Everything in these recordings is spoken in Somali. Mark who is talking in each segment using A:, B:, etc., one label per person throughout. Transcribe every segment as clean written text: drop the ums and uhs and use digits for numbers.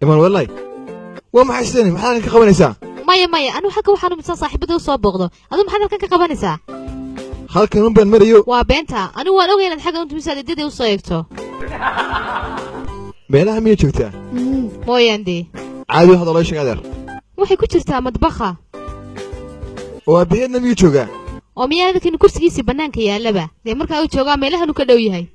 A: Emanuelay, waa maxay sidani? Maxaad halkan ka qabanaysaa?
B: Maya maya, anigu xagga waxaan u midsan saaxiibada u soo booqdo. Adigu maxaad halkan ka qabanaysaa?
A: Halkan un baan marayo.
B: Waa beenta, anigu waan ogay inaad xaggan u timisaad eedadii u soo eegto.
A: Meelaha miyay joogtaa?
B: Mooyaan dee.
A: Caadi waxaad oloo sheeg adeer.
B: Waxay ku jirtaa madbaxa.
A: Oo aabaheedna miyuu joogaa?
B: Oo miyaa adalkani kursigiisii bannaanka yaallaba? Dee markaa uu joogaa meelahan uu ka dhow yahay.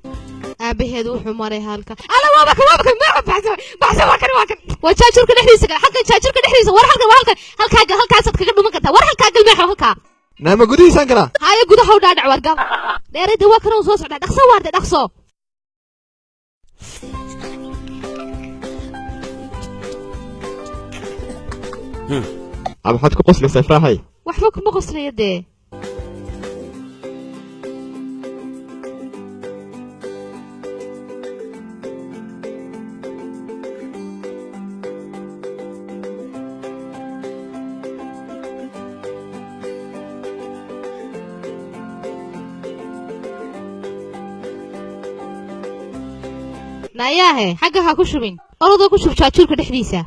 B: Aabaheedu wuxuu maray halka. Alla, waaba kan, waaba kan, waa baxsa baxsa, waa kan, waa kan, waa jaajurka dhexdiisa gal, halkan jaajurka dhexdiisa. War halkan, waa halkan, halkaa gal, halkaasaad kaga dhuman kartaa. War halkaa gal, meexa halkaa.
A: Naama gudihiisaan galaa?
B: Haya, gudaha u dhaadhac. War gal dheerayda, waa kan uu soo socdaa. Dhaqso waarde, dhaqso.
A: Maxaad ku qoslaysaa, Ifraaxay?
B: Waxba kuma qoslaya dee. Nayaahe, xagga ha ku shubin, orodoo ku shub jaajuurka dhexdiisa.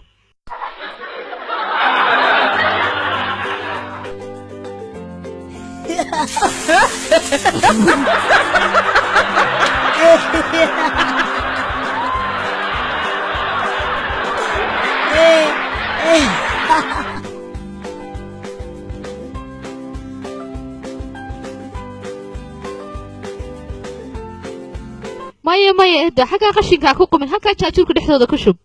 B: Maya maya ehdo, xaggaa qashinkaa ku qumin, halkaa jaajuurka dhexdooda ku shub.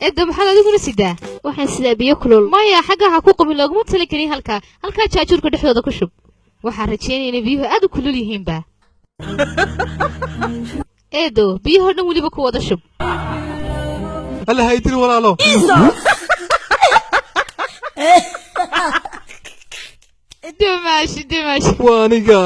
B: Eedda, maxaad adiguna sidaa?
C: Waxaan sidaa biyo kulul.
B: Maya, xagga ha ku qumin, looguma tali karin halkaa, halkaa jaajuurka dhexdooda ku shub. Waxaan rajeynaya inay biyuhu aad u kulul yihiinba. Eedo, biyahoo dhan weliba ku wada shub.
A: Alla haydin walaalo.
B: Dumaashi, dumaashi.
A: Waa aniga.